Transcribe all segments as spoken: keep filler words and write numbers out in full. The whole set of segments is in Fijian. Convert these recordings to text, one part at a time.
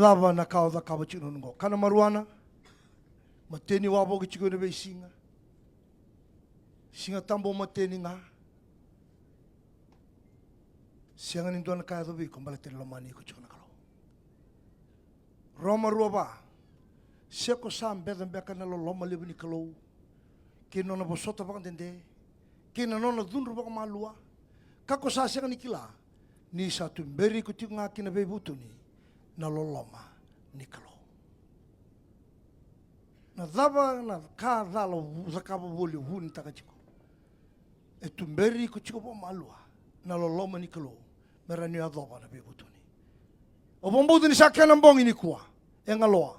Cava na ka o cakava tiko na gauna oqo? Kana marijuana, mateni wavoki tiko ena veisiga. Siga Tabu o mateni ga. Sega ni dua na ka e yaco vei iko baleta ni lomani iko tiko na Kalou. Roma rua va. Se ko sa beca beka na loloma levu ni Kalou kei na nona vosota vakadede kei na nona cudru vakamalua, ka ko sa sega ni kila ni sa tuberi iko tiko ga ki na veivutuni na loloma ni Kalou. Na cava na ka cala o cakava voli o vunitaka tiko? E tuberi iko tiko vakamalua na loloma ni Kalou me rawa ni yacova na veivutuni. Au vakabauta ni sa kena bogi nikua, e Galoa.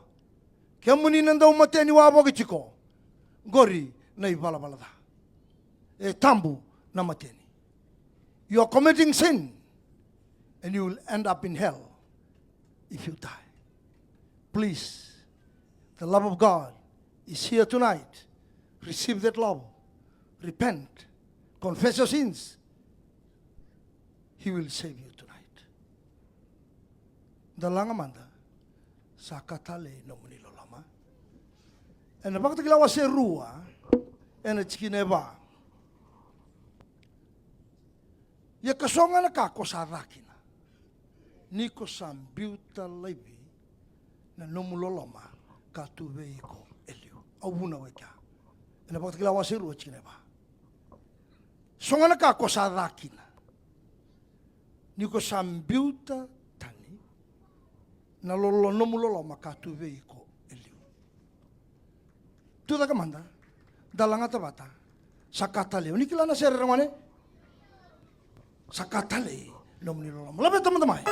Kemuni na dau mateni wavoki tiko, qori na ivalavala ca. E tabu na mateni. You are committing sin and you will end up in hell if you die. Please, the love of God is here tonight. Receive that love. Repent. Confess your sins. He will save you tonight. Da laga mada. Sa ka talei nomuni loloma. Ena Vakatakila wase rua, ena tikina e va. Ia ka so ga na ka ko sa ca kina, ni ko sa biuta laivi na nomu loloma ka tu vei iko e liu. Au vunau e kea. Ena Vakatakila wase rua, tikina e va. So ga na ka ko sa ca kina, ni ko sa biuta tani na lolo, nomu loloma ka tu vei iko e liu. Tucake mada, da lagata vata. Sa ka talei. O ni kila na sere, ragone? Sa ka talei nomuni loloma. Laveta mada mai.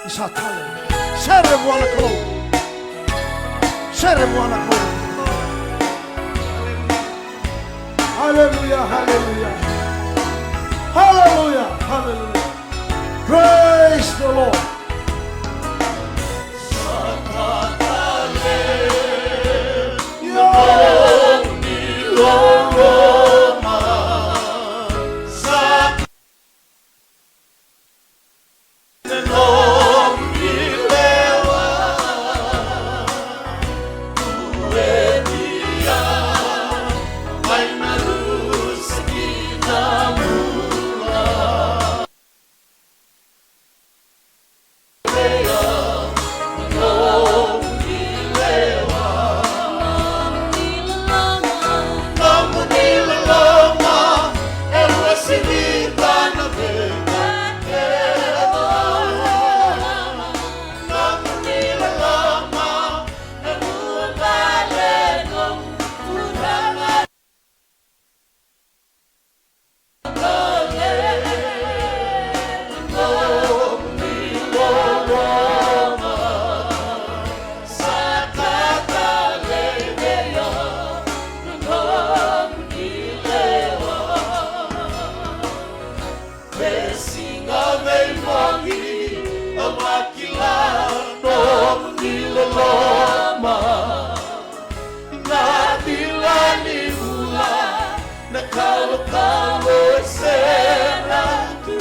Ni sa talei. Sere vua na Kalou. Sere vua na Kalou. Haleluya, haleluya. Haleluya, haleluya. Praise the Lord. Veisiga veimaki, au a kila nomuni loloma. Na cila ni vula, na kalokalo e sere tu.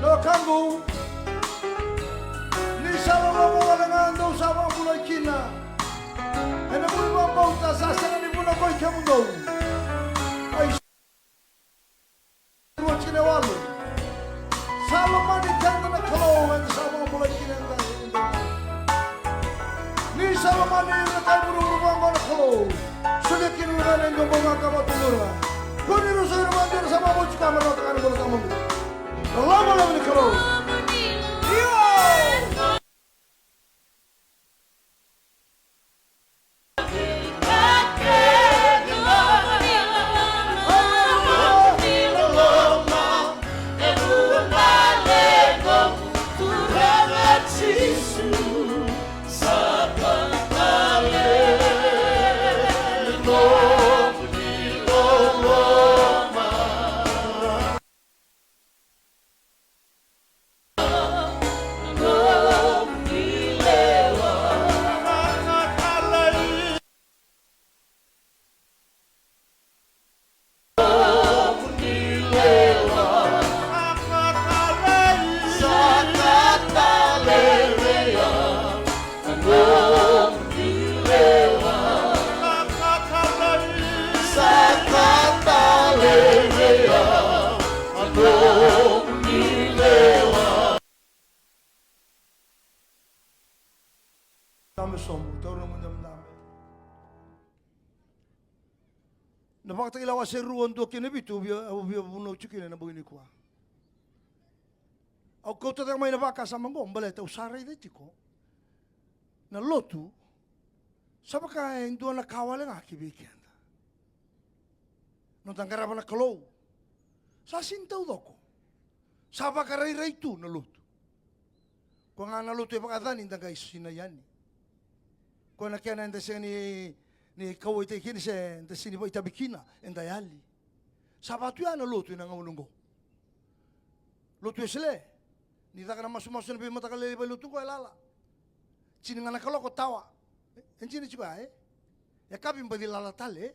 Na wekaqu, ni sa loloma wale ga dou sa vakabulai kina. Ena vuli vakabauta sa sega ni vuna ko i kemudou. Ai, rua tikina e walu. Sa lomani keda na Kalou, eda sa vakabulai kina eda. Ni sa lomani ira na kai vuravura vaqo na Kalou, Ena dua bau ga ka vakatudura. Ko ni rusa ira vakatudura sa vakavoci koya me rawata ga na bula sa mudu. Na loma levu ni Kalou. Io! Dabe sobu, taura na dabe. Na Vakatakila wase rua, dua ki na vitu, au via, au via vunau tiko kina ena bogi nikua. Au kauta cake mai na vakasama oqo baleta au sa raica tiko na lotu sa vaka e dua na ka wale ga ki vei keda. Noda qarava na Kalou sa sini taucoko. Sa vakarairai tu na lotu. Ko ga na lotu e vakayacani da qai sinai yani. Ko na kena eda sega ni, ni kauwaitaki kina se da sini vakaitavi kina, eda yali. Sa vaka tu ya na lotu ena gauna oqo. Lotu Wesele, ni caka na masumasu ena veimataka lailai vale ni lotu oqo e lala. Tini ga na kaloko tawa. E, e tini tiko ya, e? E kavi baci lala tale, e?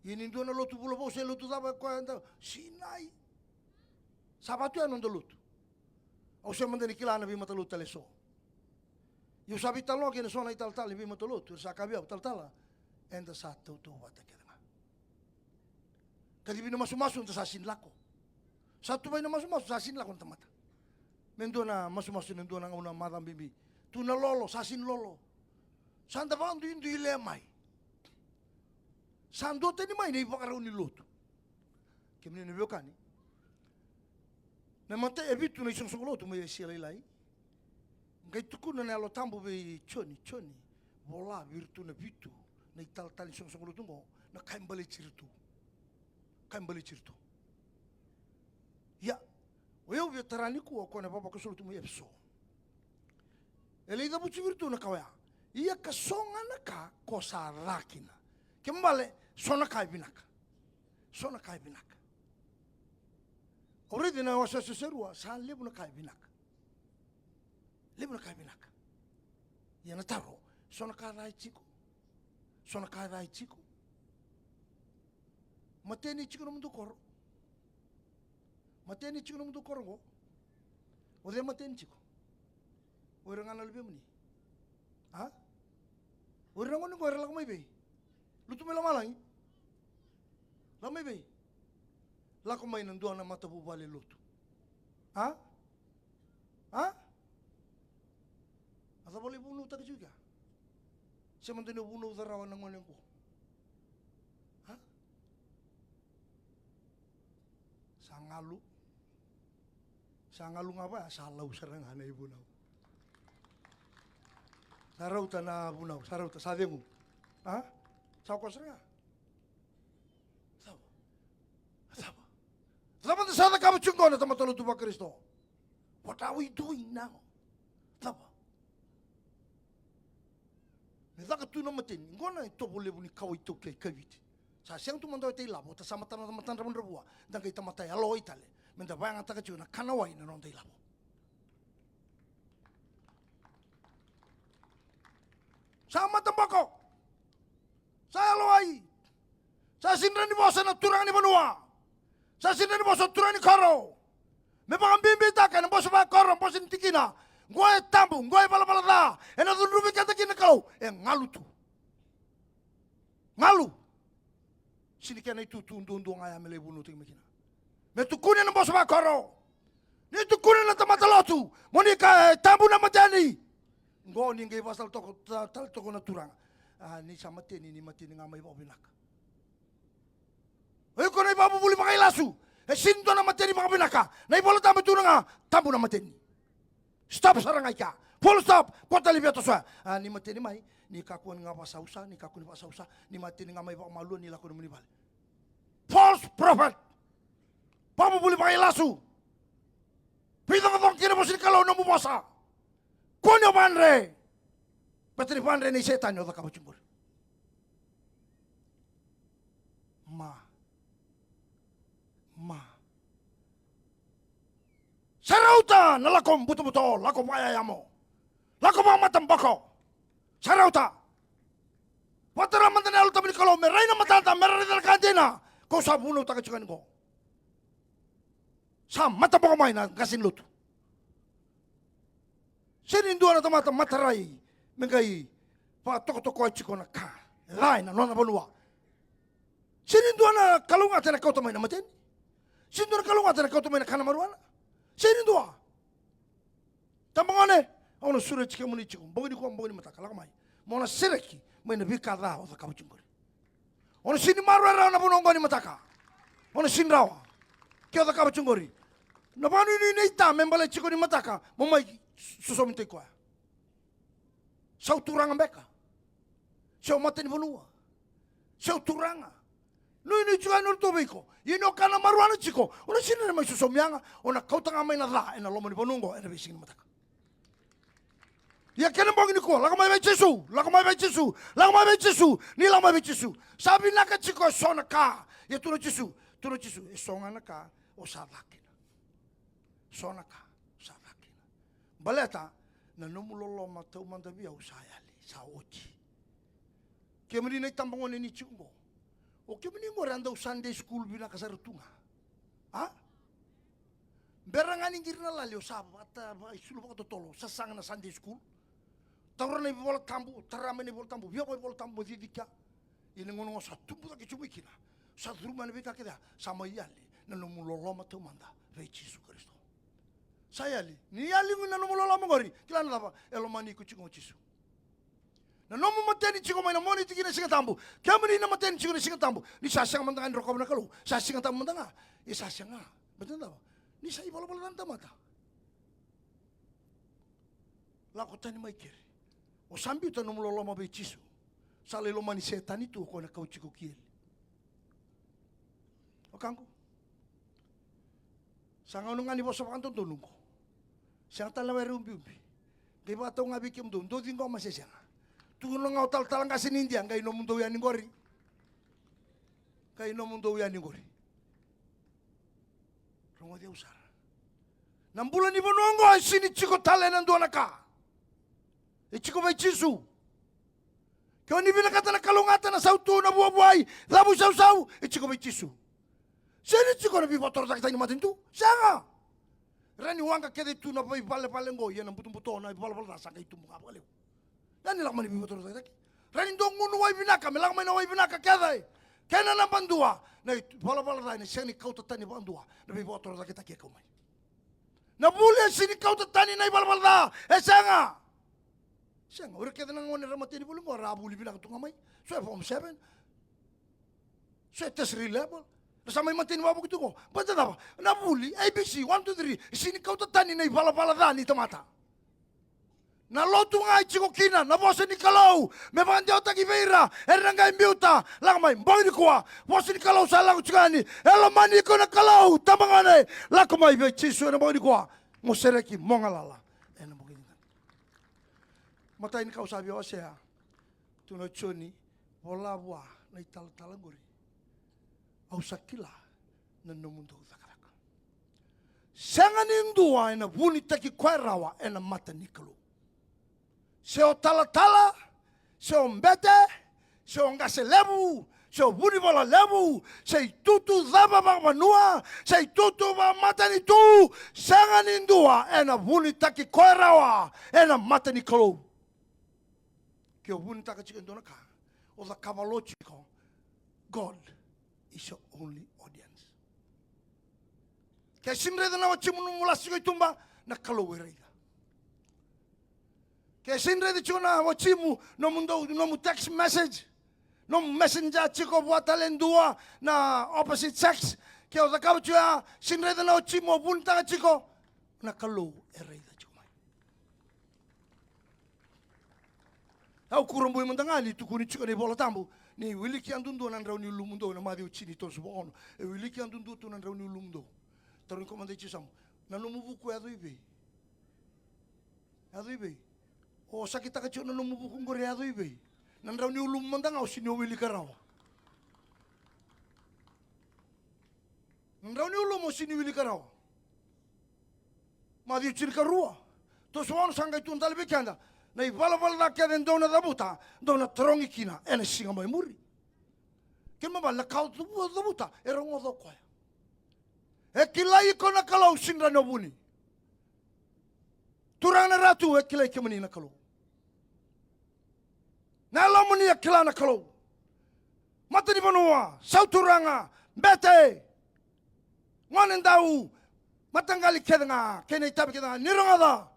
Ia ni dua na lotu vulavou se lotu cava e koya eda sinai. Sa vaka tu ya na noda lotu. Au se mada ni kila na veimatalotu tale eso. Ia au sa veitalanoa kei na so na italatala ni veimatalotu, era sa kaya vei au, talatala, eda sa tautauvata kece ga. Kacivi na masumasu, eda sa sini lako. Sa tuvai na masumasu, sa sini lako na tamata. Me dua na masumasu, na dua na gauna macawa bibi. Tu na lolo, sa sini lolo. Sa da vakaduidui le mai. Sa duatani mai na ivakarau ni lotu. Kemuni na veiwekani, na imatai e vitu na isoqosoqo lotu mai Asia Lailai. Qai tukuna na Yalo Tabu vei Joni, Joni, vola vei iratou na vitu na italatala ni soqosoqo lotu oqo na ka e baleti iratou. Ka e baleti iratou. Ia, o yau via tara nikua o koya na ivavakoso lotu mai Efeso. E lai cavuti vei iratou na ka oya. Ia ka so ga na ka ko sa ca kina. Kena ibalebale, so na ka e vinaka. So na ka e vinaka. Au raica na wasewase e rua, sa levu na ka e vinaka. Levu na ka e vinaka. Ia na taro, so na ka ca e tiko. So na ka ca e tiko. Mateni tiko nomudou koro. Mateni tiko nomudou koro oqo. O cei mateni tiko? O ira ga na luvemuni. A? O ira na gone oqo era lako mai vei? Lutu mai lomalagi. Lako mai vei? Lako mai na dua na matavuvale lotu. A? A? A cava lai vunautaka tiko kea? Se mada ni o vunauca rawa na gone oqo. A? Sa galu. Sa galu ga vaya, sa lau sara ga na ivunau. Sa rauta na vunau, sa rauta, sa cegu. A? Sa oko sara ga. Cava? Cava? Cava da sa cakava tiko qo na tamata lotu vaKarisito? What are we doing now? Cava? Me caka tu na mateni, qo na itovo levu ni kawa iTaukei, kaiviti. Sa sega tu mada o Tailavo, da sa matana, matadra madra vua, da qai tamata yalowai tale. Me da vakayagataka tiko na kana wai na noda ilavo. Sa mataboko. Sa yalowai. Sa sini rawa ni vosa na turaga ni vanua. Sa sini rawa ni vosa na turaga ni koro. Me vakabibitaka ena bose vakoro, bose ni tikina. Qo e tabu, qo e valavala ca. Ena cudruvi keda kina na Kalou. E galu tu. Galu. Sini kena itutu duadua ga ya me lai vunautaki mai kina. Me tukuni ena bose vakoro. Ni tukuni na tamata lotu. Mo ni kaya e tabu na mateni. Qo ni qai vakasalataka tale toka na turaga. A, ni sa mateni, ni mateni ga mai vakavinaka. O iko na ivakavuvuli vakailasu. E sini dua na mateni vakavinaka. Na iVola Tabu e tukuna ga, tabu na mateni. Stop sara ga i kea. Full stop. Kua tale via tosoya. A, ni mateni mai, ni kakua ni ga vakasausa, ni kakua ni vakasausa, ni mateni ga mai vakamalua, ni lako i nomuni vale. False prophet. Vakavuvuli vakailasu. Veicoqacoqa kina vosa ni Kalou nomu vosa. Kua ni o vadre. Baleta ni vadre nei Setani o cakava tiko qori. Ma. Ma. Sa rauta na lako butobuto, lako vakayayamo, lako vakamataboko. Sa rauta. Vakatara mada na Yalo Tabu ni Kalou me rai na matata, me ra raica na ka dina. Kau sa vunautaka tiko yani qo. Sa mataboko mai na qase ni lotu. Sega ni dua na tamata matarai me qai vakatokotokoya tiko na ka e ca ena nona vanua. Sega ni dua na kalougata ena kauta mai na mateni. Sega ni dua na kalougata ena kauta mai na kana marijuana. Sega ni dua. Tabagone, au na sureti kemuni tiko. Bogi nikua, bogi nimataka, lako mai. Mo na sereki mai na veika ca o cakava tiko qori. O na sega ni maroroya rawa na vanua oqo nimataka. O na sega ni rawa. Ke o cakava tiko qori. Na vakanuinui nei Ta me baleti iko nimataka, mo mai sosomitaki koya. Sa o turaga beka? Se o matanivanua? Se o turaga? Nuinui tiko yani o ratou vei iko. Ia ni o kana marijuana tiko, o na sega ni mai sosomi yaga, o na kauta ga mai na ca ena loma ni vanua oqo ena veisiga nimataka. Ia kena bogi nikua, lako mai vei Jisu, lako mai vei Jisu, lako mai vei Jisu, ni lako mai vei Jisu. Sa vinaka tiko eso na ka. Ia tukuna o Jisu, tukuna o Jisu, eso ga na ka o sa ca kina. So na ka o sa ca kina. Baleta na nomu loloma taumada vei au sa yali, sa oti. Kemuni na itabagone ni tiko qo, o kemuni qori a dau Sunday school vinaka sara tu ga. A? Bera ga ni qiri na lali o sa vata, vakaisulu vakatotolo, sasaga na Sunday school. Taura na iVola Tabu, tara mai na iVola Tabu, via vakaiVola Tabu mo cici kea. Ia na gauna ga o sa tubu cake tiko mai kina, sa curu mai na veika kece ya, sa mai yali na nomu loloma taumada vei Jisu Karisito. Sa yali, ni yali na nomu loloma qori, kila na cava? E lomani iko tiko o Jisu. Na nomu mateni tiko mai na Moniti ki na Siga Tabu, kemuni na mateni tiko na Siga Tabu, ni sa sega mada ga ni rokova na Kalou, sa Siga Tabu mada ga, e sa sega. Baleta na cava? Ni sa ivalavala ca na tamata. Lako tani mai keri. O sa biuta nomu loloma vei Jisu. Sa lai lomani Setani tu, o koya na kauti iko ki eli. O kaqu. Sa gauna ga ni vosa vakadodonu qo. Sega tale na were ubiubi. Qai vakatau ga vei kemudou, dou ciqoma se sega? Tukuna ga o talatala qase ni Idia, qai nomudou yani qori. Qai nomudou yani qori. Rogoci au sara. Na bula ni vanua oqo e sini tiko tale ena dua na ka. E tiko vei Jisu. Ke o ni vinakata na kalougata, na sautu, na vuavuai, cavuisausau, e tiko vei Jisu. Sini tiko na veivakatorocaketaki ni matanitu. Sega. Rawa ni waqa kece tu na veivalevale oqo, ia na butobuto, na ivalavala ca sa qai tubu ga vakalevu. Ia ni lako mai na veivakatorocaketaki. Rawa ni dua gunu wai vinaka, me lako mai na wai vinaka kece. Kena naba dua, na ivalavala ca ena sega ni kauta tani vakadua na veivakatorocaketaki e kau mai. Na vuli e sega ni kauta tani na ivalavala ca, e sega. Sega, o ira kece na gone era mateni vuli qo, era a vuli vinaka tu ga mai. So e form seven. So e test three level. Ra sa mai mateni vavoki tu qo. Baleta na cava? Na vuli, A B C, one, two, three, e sega ni kauta tani na ivalavala ca ni tamata. Na lotu ga e tiko kina na vosa ni Kalou me vakadewataki vei ira era na qai biuta. Lako mai, bogi nikua, vosa ni Kalou sa lako tiko yani. E lomani iko na Kalou, tabagone. Lako mai vei Jisu ena bogi nikua, mo sereki, mo galala. Ena bogi nikua. Matai ni ka au sa via wasea, tukuna o Joni, vola vua na italatala qori. Au sa kila na nomudou cakacaka. Sega ni dua ena vunitaki koya rawa ena mata ni Kalou. Se o talatala, se o bete, se o qase levu, se o vunivola levu, se itutu cava vakavanua, se itutu vakamatanitu, sega ni dua ena vunitaki koya rawa ena mata ni Kalou. Ke o vunitaka tiko e dua na ka, o cakava lo tiko, God is your only audience. Ke sega ni raica na watimu nomu lasa tiko i tuba, na Kalou e raica. Ke sega ni raica tiko na watimu nomu dau, nomu text message, Nomu messenger tiko vua tale e dua na opposite sex, ke o cakava tiko ya, sega ni raica na oti mo vunitaka tiko, na Kalou e raica tiko mai. Au kurabui mada ga ni tukuni tiko na iVola Tabu ni wiliki yadudua na drau ni ulumudou, na Maciu tini tolusagavulu ka ono. E wiliki yadudua tu na drau ni ulumudou. Tarogi iko mada i Jisu, na nomu vuku e yaco i vei? Yaco i vei? O sakitaka tiko na nomu vuku qori, e yaco i vei? Na drau ni ulumu mada ga o sega ni wilika rawa. Na drau ni ulumu o sega ni wilika rawa. Maciu tinikarua tolusagavulu ka ono sa qai tukuna tale vei keda, na ivalavala ca kece dou na cavuta, dou na tarogi kina ena siga mai muri. Kena ibalebale na ka o cavuta e rogoca o koya. E kilai iko na Kalou, sega ni rawa ni o vuni. Turaga na Ratu, e kilai kemuni na Kalou. Na yalomuni e kila na Kalou. Matanivanua, sauturaga, bete, gonedau, mataqali kece ga kei na itavi kece ga, ni rogoca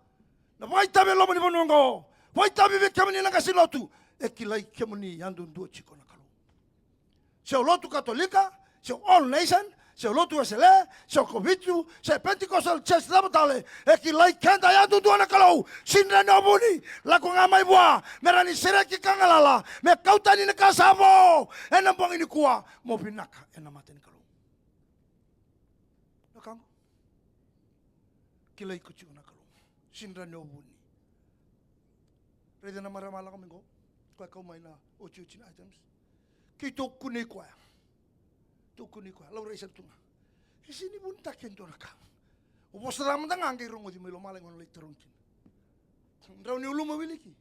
na vakaitavi e loma ni vanua oqo, vakaitavi vei kemuni na qase lotu. E kilai kemuni yadudua tiko na Kalou. Se o lotu Katolika, se o All Nation, se o lotu Wesele, se o Kavitu, se Pentecostal Church cava tale, e kilai keda yadudua na Kalou. Sega ni rawa ni o vuni. Lako ga mai vua me rawa ni sereki ka galala, me kau tani na ka sa vo ena bogi nikua, mo vinaka ena mata ni Kalou. Na ka oqo. Kilai iko tiko na Kalou. Sega ni rawa ni o vuni. Raica na marama lako mai qo, koya kau mai na otioti ni items. Keitou kunei koya. Tou kunei koya, laurai sara tu ga. E sega ni vunitaki e dua na ka. O vosa ca mada ga qai rogoci mai lomalagi, o na lai tarogi kina. Drau ni uluma wiliki.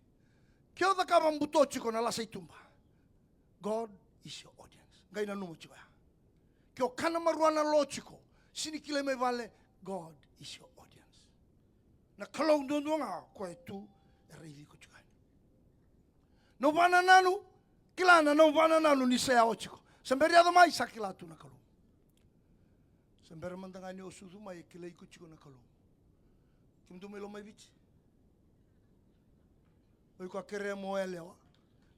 Ke o cakava buto tiko na lasa i tuba, God is your audience. Qai nanuma tiko ya. Ke o kana marijuana lo tiko, sega ni kilai mai vale, God is your audience. Na Kalou duadua ga o koya e tu e raici iko tiko yani. Nomu vakanananu, kila na nomu vakanananu ni sa yawa tiko. Se bera yaco mai, sa kila tu na Kalou. Se bera mada ga ni o sucu mai, e kilai iko tiko na Kalou. Kemudou mai Lomaiviti, o iko a kerea mo yalewa.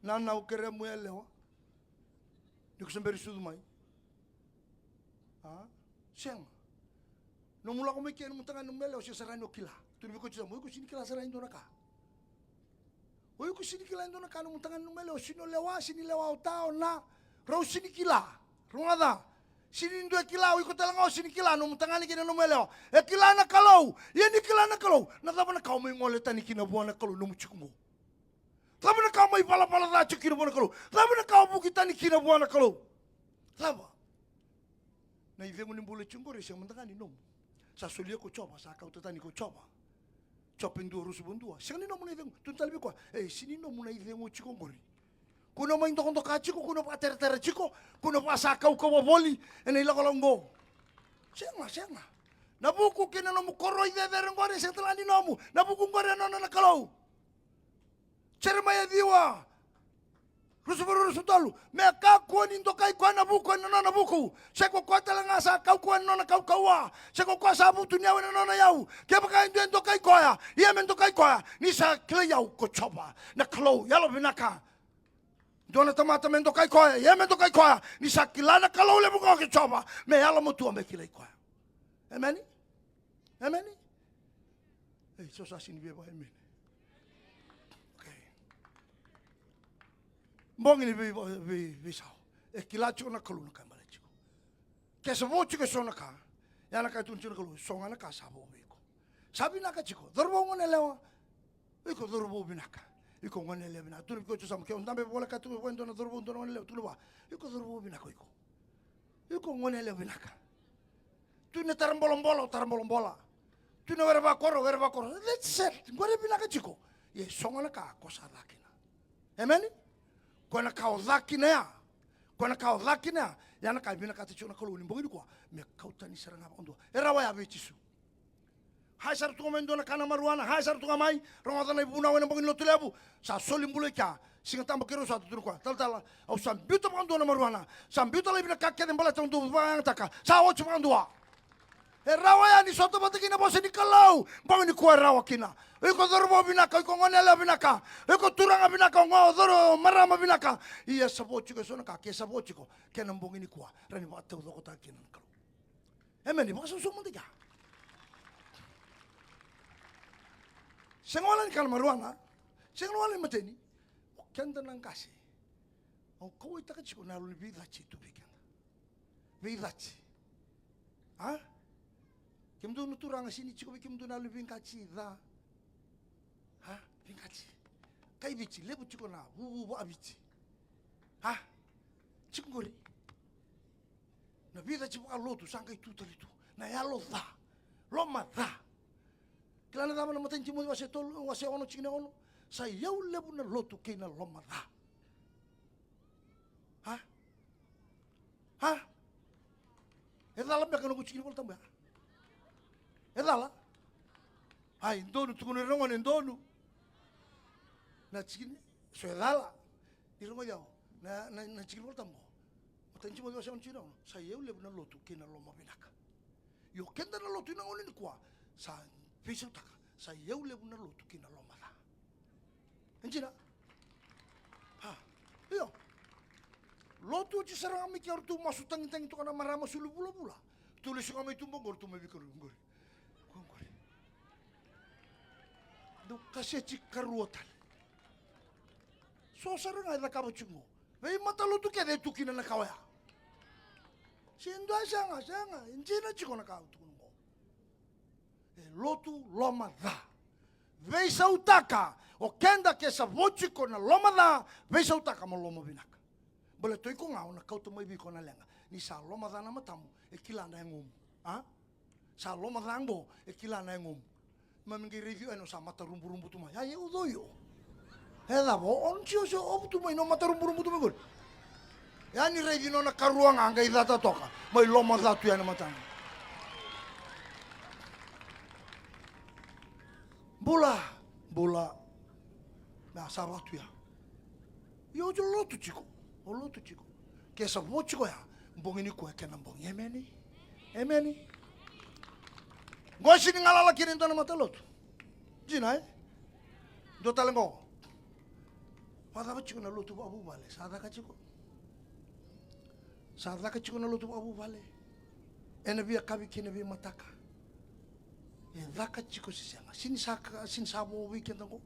Nana, o kerea mo yalewa. Ni ko se bera sucu mai. A? Sega. Nomu lako mai ke, nomu tagane, nomu yalewa, sega sara ni o kila. Tukuna vei koya tiko, o iko sega ni kila sara e dua na ka. O iko sega ni kila e dua na ka, nomu tagane, nomu yalewa, sega ni o lewa, sega ni lewa, o ta, o na. Rau sega ni kila. Rogoca. Sega ni dua e kila, o iko tale ga o sega ni kila, nomu tagane kei na nomu yalewa. E kila na Kalou. Ia ni kila na Kalou, na cava na ka o mai gole tani kina vua na Kalou, nomu tiko qo? Cava na ka o mai valavala ca tiko kina vua na Kalou? Cava na ka o vuki tani kina vua na Kalou? Cava? Na icegu ni bula e tiko qori e sega mada ga ni nomu. Sa solia ko Jiova, sa kauta tani ko Jiova. Jope dua, ruasagavulu ka dua. Sega ni nomu na icegu. Tukuna tale vei koya, e, sega ni nomu na icegu o tiko qori. Kua ni o mai dokadoka tiko, kua ni o vakateretera tiko, kua ni o vakasakaukauwa voli ena ilakolako oqo. Sega, sega. Na vuku kei na nomu koroi cecere qori e sega tale ga ni nomu. Na vuku qori e nona na Kalou. Jeremaia ciwa, ruasagavulu, ruasagavulu ka tolu. Me kakua ni dokai koya na vuku ena nona vuku, se ko koya tale ga sa kaukauwa ena nona kaukauwa, se ko koya sa vutuniyau ena nona yau. Kevaka e dua e dokai koya, ia me dokai koya, ni sa kilai au ko Jiova na Kalou yalovinaka. Dua na tamata me dokai koya, ia me dokai koya, ni sa kila na Kalou levu oqo ko Jiova, me yalomatua me kilai koya. Emeni? Emeni? Ei, so sa sega ni via vaka emeni. Okay. Bogi ni vei, vei, veisau. E kila tiko na Kalou na ka e baleta tiko. Ke sa vo tiko e so na ka, ia na ka e tukuna tiko na Kalou, so ga na ka sa vo vei iko. Sa vinaka tiko. Cauravou, goneyalewa. Iko cauravou vinaka. Iko goneyalewa vinaka. Tukuna vei iko tiko, sa mo ke o dabe voleka tu vua e dua na cauravou, dua na goneyalewa, tukuna vua, iko cauravou vinaka o iko. Iko goneyalewa vinaka. Tu na tara bolabola, o tara bolabola. Tu na were vakoro, were vakoro. That's it. Qori e vinaka tiko. Ia e so ga na ka ko sa ca kina. Emeni? Ko na ka o ca kina ya. Ko na ka o ca kina ya. Ia na ka e vinakata tiko na Kalou ni bogi nikua, me kau tani sara ga vakadua. E rawa ya vei Jisu. Haya sara tu ga mai e dua na kana marijuana, haya sara tu ga mai, rogoca na ivunau ena bogi ni Lotulevu. Sa soli bula i kea. Siga Tabu keirau sa tukuna koya, talatala, au sa biuta vakadua na marijuana. Sa biuta laivi na ka kece baleta au dau vakayagataka. Sa oti vakadua. E rawa ya ni sota vata kina vosa ni Kalou. Bogi nikua e rawa kina. O iko cauravou vinaka, o iko gone yalewa vinaka, o iko turaga vinaka, o gone, o cauravou, marama vinaka. Ia sa vo tiko eso na ka, ke sa vo tiko, kena bogi nikua, rawa ni vakataucokotaka kina na Kalou. Emeni, vakasausaumaki ya. Sega wale ni kana marijuana, sega wale ni mateni. O keda na qase. Au kauwaitaka tiko na yalo ni veicati tu vei keda. Veicati. A? Kemudou na turaga sega ni tiko vei kemudou na yalo ni veicati ca. A? Veicati. Kai Viti, levu tiko na vuvu vakaViti. A? Tiko qori. Na veicati vakalotu sa qai tu tale tu. Na yalo ca. Loma ca. Kila na cava na imatai ni Timoci wase tolu, wase ono, tikina e ono. Sa iyau levu na lotu kei na loma ca. A? A? E cala beka na noqu tiki ni Vola Tabu ya? E cala? Ai, donu, tukuna ira na gone, donu. Na tiki ni, so e cala. Ni rogoci au. Na, na, na tiki ni Vola Tabu qo. Matai ni Timoci wase ono, tikina e ono. Sa iyau levu na lotu kei na loma vinaka. Io, keda na lotu ena gauna nikua, sa veisautaka, sa iyau levu na lotu kei na loma ca. E dina? A, io. Lotu oti sara ga mai ke, o ratou masu tagitagi toka na marama sulu vulavula. Ratou lesu ga mai tuba qori, ratou mai veikarua qori. Qori. Dau kaseti karua tale. So sara ga e cakava tiko qo. Veimatalotu kece e tu kina na ka oya. Se dua e sega, sega, e dina tiko na ka au tukuna qo. E lotu loma ca. Veisautaka, o keda ke sa vo tiko na loma ca, veisautaka mo loma vinaka. Baleta o iko ga o na kauta mai vei iko na leqa. Ni sa loma ca na matamu, e kila na yagomu. A? Sa loma ca qo, e kila na yagomu. Mami qai raici o Eno sa mata ruburubu tu mai. Ai, e ucoi o. E cava, o, o ni tio se ovu tu mai, no mata ruburubu tu mai qori. Ia ni raici nona karua ga qai cata toka. Mai loma ca tu ya na matana. Bula, bula. Na sa vatu ya. Io, o lotu tiko, o lotu tiko. Ke sa vo tiko ya, bogi nikua e kena bogi. Emeni. Emeni. Qo e sega ni galala kina e dua na matalotu. Dina, e? Dua tale qo. Vakacava tiko na lotu vakavuvale? Sa caka tiko. Sa caka tiko na lotu vakavuvale. Ena veiyakavi kei na veimataka. E caka tiko se sega? Sega ni sa ka, sega ni sa vo vei keda qo.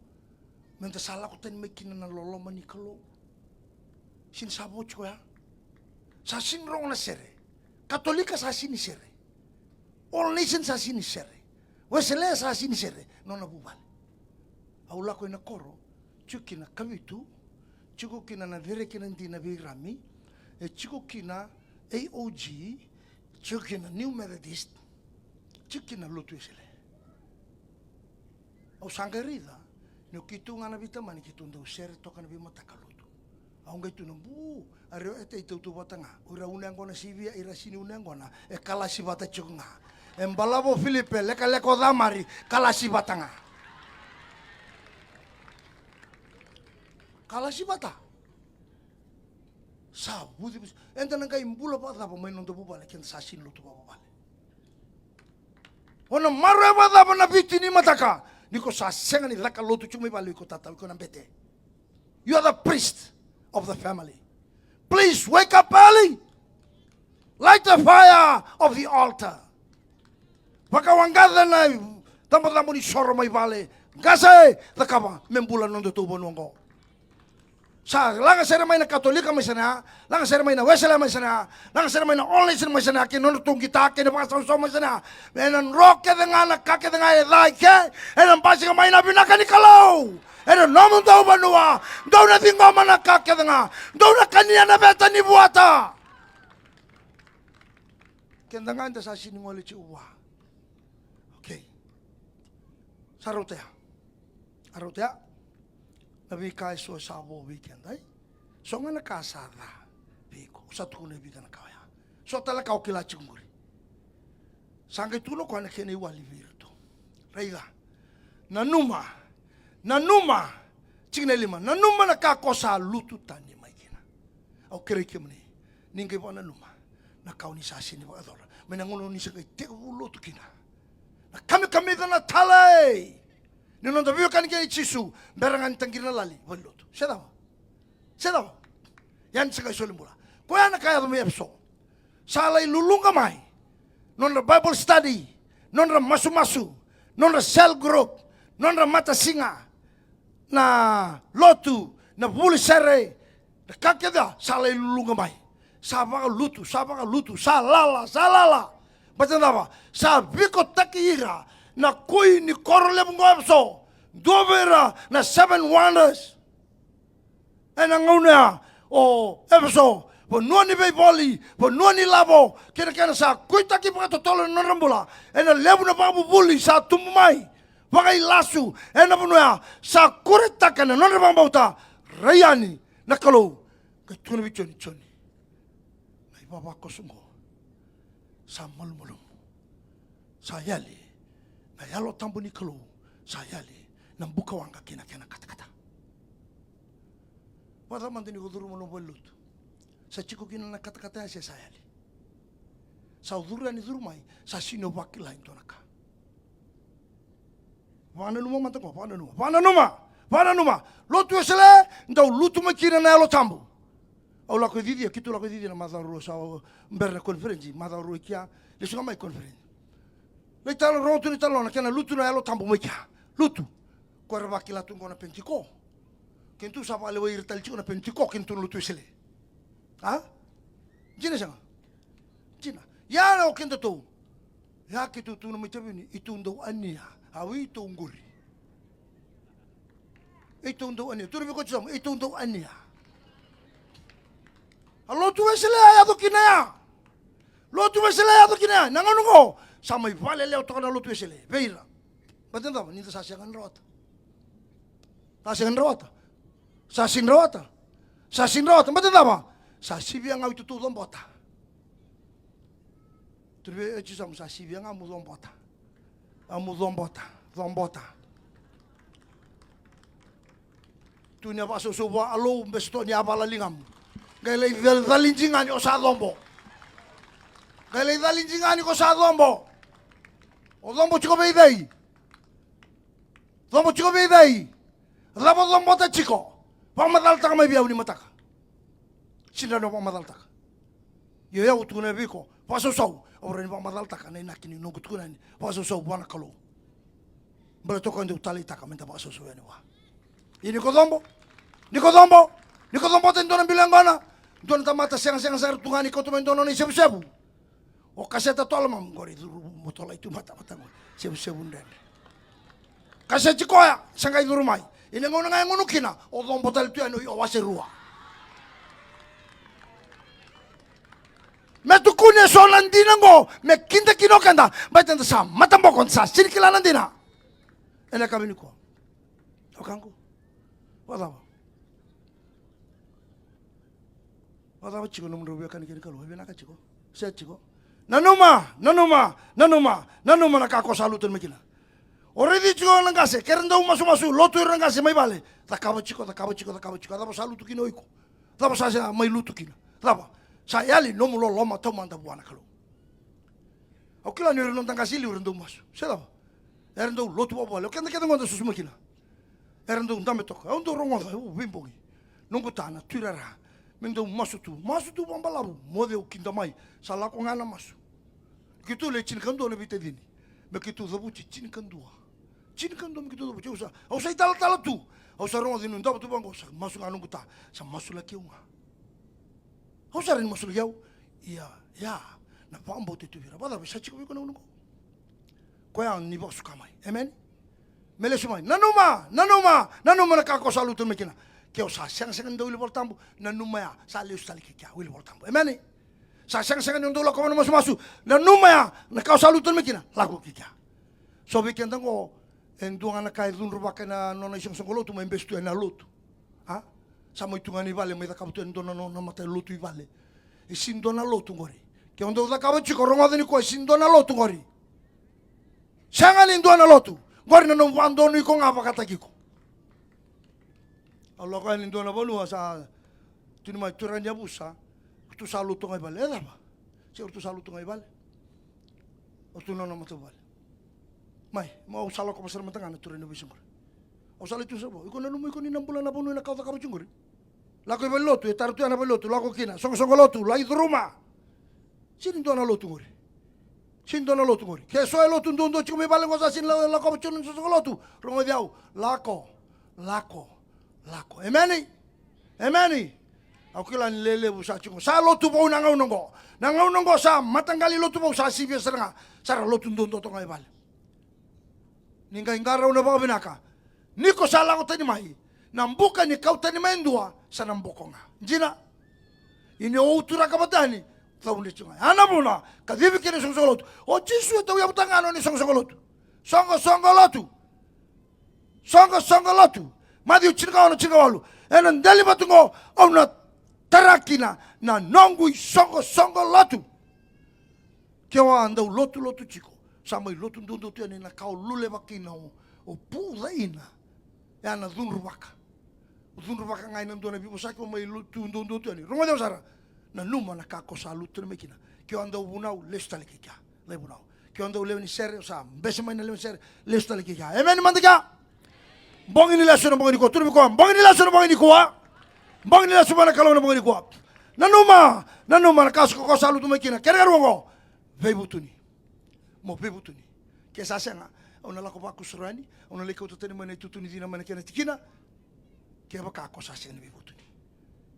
Meda sa lako tani mai kina na loloma ni Kalou. Sega ni sa vo tiko ya. Sa sega ni rogo na sere. Katolika sa sega ni sere. All Nation sa sega ni sere. Wesele sa sega ni sere. Nona vuvale. Au lako ina koro, tiko kina Kavitu, tiko kina na Cere kei Nadina vei Rami, e tiko kina A O G, tiko kina New Methodist, tiko kina lotu Wesele. Au sa qai raica ni o keitou ga na veitamani keitou dau sere toka na veimataka lotu. Au qai tu na bu, a reo e tei tautauvata ga. O ira una yaqona sivia, ira sini una yaqona, e kalasi vata tiko ga. E balavo Filipe, lekaleka o Camari, kalasi vata ga. Kalasi vata. Sa vuci, vuci. Eda na qai bula vakacava mai noda vuvale keda sa sini lotu vakavuvale? O na maroroya vakacava na Viti ni mataka ni ko sa sega ni caka lotu tiko mai vale, iko tatau, iko na bete. You are the priest of the family. Please wake up early. Light the fire of the altar. Vakawaqaca na icabocabo ni soro mai vale. Qase, cakava me bula na nodatou vanua oqo. Sa laga sere mai na Katolika mai sanaya, laga sere mai na Wesele mai sanaya, laga sere mai na All Nation mai sanaya, kei na nodratou qita kei na vakasausau mai sanaya. Ena dro kece ga na ka kece ga e ca i ke, ena basika mai na vinaka ni Kalou. Ena nomudou vanua, dou na ciqoma na ka kece ga, dou na kania na veta ni vuata. Keda ga eda sa sini gole tiko vua. Okay. Sa rauta ya. A rauta ya. Na veika eso sa vo vei keda, e? So ga na ka sa ca vei iko. Sa tukuna e vica na ka oya. So tale ka o kila tiko qori. Sa qai tukuna o koya na kena iwali vei iratou. Raica. Nanuma. Nanuma. Tikina e lima. Nanuma na ka ko sa lutu tani mai kina. Au kerei kemuni, ni qai vakananuma na ka o ni sa sini vakayacora. Mai na gauna ni sa qai tekivu lotu kina na kamikamica, na talei ni noda veiwekani kei Jisu, bera ga ni taqiri na lali valenilotu. Se cava? Se cava? Ia ni sa qai soli bula. Koya na ka yaco mai Efeso. Sa lai luluqa mai nodra Bible study, nodra masumasu, nodra cell group, nodra matasiga, na lotu, na vuli sere, na ka kece ya sa lai luluqa mai. Sa vakalutu, sa vakalutu, sa lala, sa lala. Baleta na cava? Sa vikotaki ira na kui ni koro levu qo Efeso. Dua vei ira na seven wonders. Ena gauna ya o Efeso, vanua ni veivoli, vanua ni lavo, kei na kena sa kuitaki vakatotolo ena nodra bula. Ena levu na vakavuvuli sa tubu mai, vakailasu ena vanua ya, sa kuretaka na nodra vakabauta. Rai yani na Kalou, qai tukuna vei Joni, Joni, na ivavakoso oqo sa malumalumu. Sa yali na Yalo Tabu ni Kalou. Sa yali na bukawaqa kei na kena katakata. Vakacava mada ni ko curu mai na valenilotu, sa tiko kina na katakata ya se sa yali? Sa o curu yani, curu mai, sa sini o vakila e dua na ka. Vakananuma mada qo, vakananuma, vakananuma, vakananuma. Lotu Wesele, dau lutu mai kina na Yalo Tabu. Au lako i Cicia, keitou lako i Cicia na macawa rua sa bera na koniferedi, macawa rua i kea, lesu ga mai koniferedi. Lai tala, rogo tu na italanoa na kena lutu na Yalo Tabu mai kea. Lutu. Ko era vakila tu qo na Penitiko. Keitou sa vakalewai ira tale tiko na Penitiko, keitou na Lotu Wesele. A? Dina sega? Dina. Ia na o kedatou. Ia keitou tukuna mai Taveuni, itou dau ania. Au itou qori. Itou dau ania. Tukuna vei koya tu sobu, itou dau ania. A Lotu Wesele a yaco kina ya. Lotu Wesele a yaco kina ya. Na gauna qo, sa mai vakalelewa toka na Lotu Wesele vei ira. Baleta na cava? Ni da sa sega ni rawata. Sa sega ni rawata. Sa sega ni rawata. Sa sega ni rawata. Baleta na cava? Sa sivia ga o itatou cobota. Tukuna vei Jisu, sa sivia ga mo cobota. A mo cobota, cobota. Tu ni a vakasausau vua, alou, beso toka ni a vala ligamu. Qai lai cal-, cali jigani o sa cobo. Qai lai cali jigani ko sa cobo. O cobo tiko vei cei? Cobo tiko vei cei? Cava o cobota tiko? Vakamacalataka mai vei au ni mataka. Sega ni o vakamacalataka. Io, au tukuna vei iko, vakasausau, au rawa ni vakamacalataka na inaki ni noqu tukuna yani, vakasausau vua na Kalou. Baleta o koya dau taleitaka meda vakasausau yani vua. Ia ni ko cobo, ni ko cobo, ni ko cobota e dua na bilo yaqona, dua na tamata segasega sara tu ga ni kauta mai dua na nona isevusevu. O kaseta toka lomamu qori, curu botolai tu matamata qori. Sevusevu dredre. Kaseti koya, sa qai curu mai. Ia na gauna ga e gunu kina, o cobo tale tu yani o wase rua. Me tukuni eso na dina qo, me kida kina o keda, baleta da sa mataboko, da sa sega ni kila na dina. Ena yakavi nikua. Wekaqu. Vakacava? Vakacava tiko nomudrau veiwekani kei na Kalou? E vinaka tiko? Se tiko? Nanuma, nanuma, nanuma, nanuma na ka ko sa lutu mai kina. O raici tiko na qase, ke ra dau masumasu, lotu ira na qase mai vale. Cakava tiko, cakava tiko, cakava tiko. A cava sa lutu kina o iko? Cava sa, sa mai lutu kina? Cava? Sa yali nomu loloma taumada vua na Kalou. Au kila ni o ira na noda qase e liu era dau masu. Se cava? Era dau lotu vakavuvale. O keda kece qo da susu mai kina. Era dau dabe toka. Au dau rogoca, au veibogi. Noqu ta na tuirara. Me dau masu tu. Masu tu vakabalavu. Moce au kida mai. Sa lako ga na masu. Keitou le tinikadua na veitacini. Me keitou cavuti tinikadua. Tinikadua me keitou cavuti. Au sa, au sa italatala tu. Au sa rogoca ni davo tu vaqo. Sa masu ga noqu ta. Sa masu laki au ga. Au sa rawa ni masulaki au. Ia, ia, na vakabauta e tu vei ira. Vakacava, sa tiko vei iko na gauna oqo? Koya ni vakasuka mai. Emeni. Me lesu mai. Nanuma, nanuma, nanuma na ka ko sa lutu mai kina. Ke o sa segasega ni dau wili Vola Tabu, nanuma ya, sa lesu tale ki kea, wili Vola Tabu. Emeni. Sa segasega ni dau lakova na masumasu, nanuma ya, na ka o sa lutu mai kina, lako ki kea. So vei keda oqo, e dua ga na ka e cudruvaka ena nona isoqosoqo lotu, mai bese tu ena lotu. A? Sa mai tu ga ni vale, mai cakava tu e dua na, na, na mata lotu i vale. E sega ni dua na lotu qori. Ke o dau cakava tiko, rogoca ni koya, e sega ni dua na lotu qori. Sega ni dua na lotu. Qori na nomu vakadonui iko ga vakataki iko. Au lako yani dua na vanua sa tukuni mai, turaga ni yavusa, tu sa lotu ga i vale. E cava? Se o tu sa lotu ga i vale. O tu na nona matavuvale. Mai, mo au sa lako vasara mada ga na turaga na veisiga qori. Au sa lai tu sara vou. Iko nanuma iko ni na bula na vanua ena ka o cakava tiko qori. Lako i valenilotu, e tara tu ya na valenilotu, lako kina, soqosoqo lotu, lai curuma. Sini dua na lotu qori. Sini dua na lotu qori. Ke so e lotu duadua tiko mai vale qo sa sini la-, lako va tiko na soqosoqo lotu. Rogoci au, lako, lako, lako. Emeni? Emeni? Au kila ni lelevu sa tiko. Sa lotu vou na gauna qo. Na gauna qo sa mataqali lotu vou sa sivia sara ga. Sa ra lotu duadua toka ga i vale. Ni qai qarauna vakavinaka. Ni ko sa lako tani mai, na buka ni kau tani mai e dua, sa na boko ga. Dina. Ia ni o uturaka vata yani, caudre tiko ga. Ya na vuna, kacivi kina soqosoqo lotu. O Jisu e tauyavutaka ga na nona isoqosoqo lotu. Soqosoqo lotu. Soqosoqo lotu. Maciu tinikaono, tinikawalu. Ena dela ni vatu qo, au na tara kina na noqu isoqosoqo lotu. Ke o a dau lotulotu tiko, sa mai lotu duadua tu yani na ka o luleva kina, o, o puca ina. E a na cudruvaka. O cudruvaka ga ina dua na veivosaki, o mai lotu duadua tu yani. Rogoci au sara. Nanuma na ka ko sa lutu mai kina. Ke o a dau vunau, lesu tale ki kea. Lai vunau. Ke o a dau lewe ni sere, o sa bese mai na lewe ni sere, lesu tale ki kea. Emeni mada kea. Bogi ni lesu na bogi nikua. Tukuna vei koya, bogi ni lesu na bogi nikua. Bogi ni lesu vua na Kalou na bogi nikua. Nanuma, nanuma na ka sa ko sa lutu mai kina. Kena karua qo. Veivutuni. Mo veivutuni. Ke sa sega, au na lako vakusurani, au na lai kauta tani mai na itutu ni cina mai na kena tikina. Kevaka ko sa sega ni veivutuni.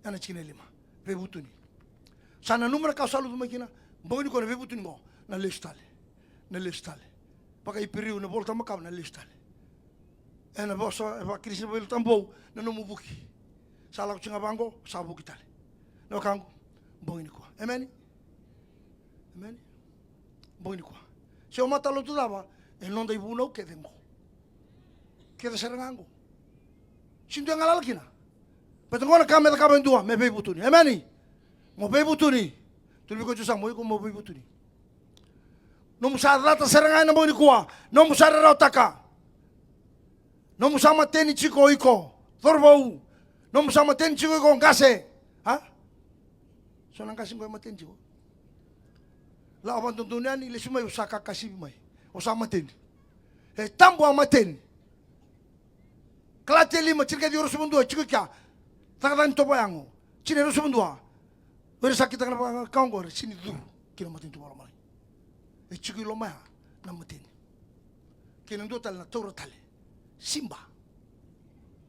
Ya na tikina e lima. Veivutuni. Sa nanuma na ka sa lutu mai kina. Bogi nikua na veivutuni qo. Na lesu tale. Na lesu tale. Vakaiperiu na Volatabu makawa, na lesu tale. Ena vosa, e vakaKirisito, na Volatabu vou, na nomu vuki. Sa lako tiko ga vaqo, sa vuki tale. Na wekaqu, bogi nikua. Emeni? Emeni? Bogi nikua. Se o matalotu cava, e noda ivunau kece qo. Kece sara ga qo. Sini dua e galala kina. Baleta qo na ka me cakava e dua, me veivutuni. Emeni? Mo veivutuni. Tukuna vei koya tu sa mo iko mo veivutuni. Nomu sa cata sara ga ena bogi nikua. Nomu sa rarawataka. Nomu sa mateni tiko iko. Cauravou. Nomu sa mateni tiko iko qase. A? So na qase qo e mateni tiko. La o vakadodonu yani, lesu mai o sa kakasivi mai. O sa mateni. E tabu a mateni. Kalatia lima, tinikaciwa, ruasagavulu ka dua, e tiko i kea. Cakacaka ni tovo yago. Tini, ruasagavulu ka dua. O ira sa kitaka na vaka oqo era sini curu ki na matanitu vakalomalagi. E tiko i loma ya na mateni. Kei na dua tale na taura tale. Siba.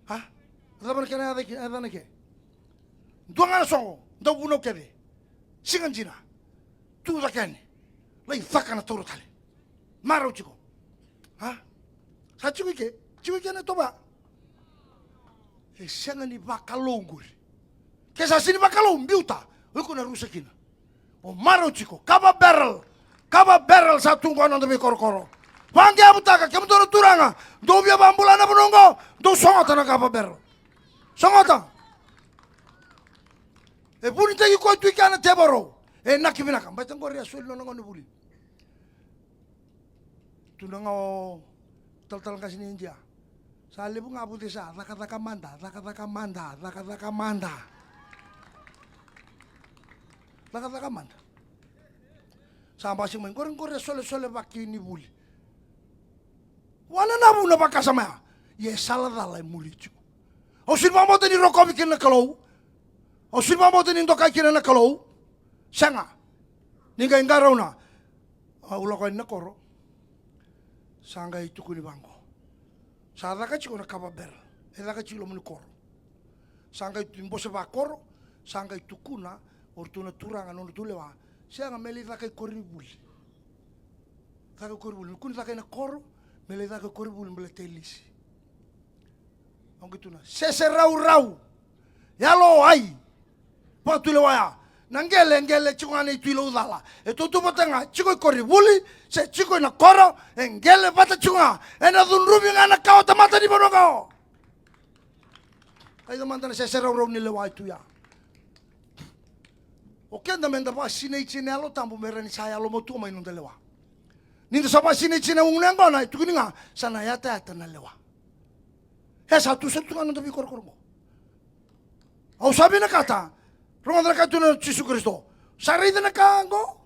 A? Cava na kena yaca i ke, yaca na ke? Dua ga na soqo, dau vunau kece. Siga dina. Tu cake yani. Lai caka na taura tale. Marau tiko. A? Sa tiko i ke, tiko i ke na tovo ya. E sega ni vakalou qori. Ke sa sini vakalou, biuta. O iko na rusa kina. O marau tiko. Kava barrel. Kava barrel sa tu qo na noda veikorokoro. Vaqeavutaka, kemudou na turaga. Dou via vakabula na vanua qo. Dou sogota na kava barrel. Sogota. E vunitaki koya tu i kea na tevoro. E naki vinaka. Baleta qori a soli nona gauna vuli. Tu na ga o talatala qase ni Idia. Sa levu ga vuce sa, cakacaka mada, cakacaka mada, cakacaka mada. Cakacaka mada. Sa basika mai, qori, qori e solesole vaki ni vuli. Wananavu na vakasama ya. Ia e sala cala e muri tiko. Au sini vakabauta ni rokovi kina na Kalou. Au sini vakabauta ni dokai kina na Kalou. Sega. Ni qai qarauna. Au lako yani na koro. Sa qai tukuni vaqo. Sa caka tiko na kava barrel. E caka tiko i loma ni koro. Sa qai tu bose vakoro. Sa qai tukuna o ratou na turaga, nodratou lewa. Sega, me lai caka i koronivuli. Caka i koronivuli. Me kua ni caka ina koro, me lai caka i koronivuli, me lai telisi. Au qai tukuna, sese raurau. Yalo ai. Vakatulewa ya. Na qele, qele tiko ga na itui laucala. E tautauvata ga, tiko i koronivuli, se tiko ina koro, e qele vata tiko ga. Ena cudruvi ga na kawa tamata ni vanua qo. Kaica mada na sese raurau ni lewa e tu ya. O keda meda vakasinaiti ena Yalo Tabu me rawa ni sa yalomatua mai noda lewa. Nida sa vakasinaiti ena ugu ni yaqona, e tukuni ga, sa na yatayata na lewa. E sa tu sara tu ga na noda veikorokoro qo. Au sa vinakata, rogoca na ka e tukuna o Jisu Karisito. Sa raica na ka qo.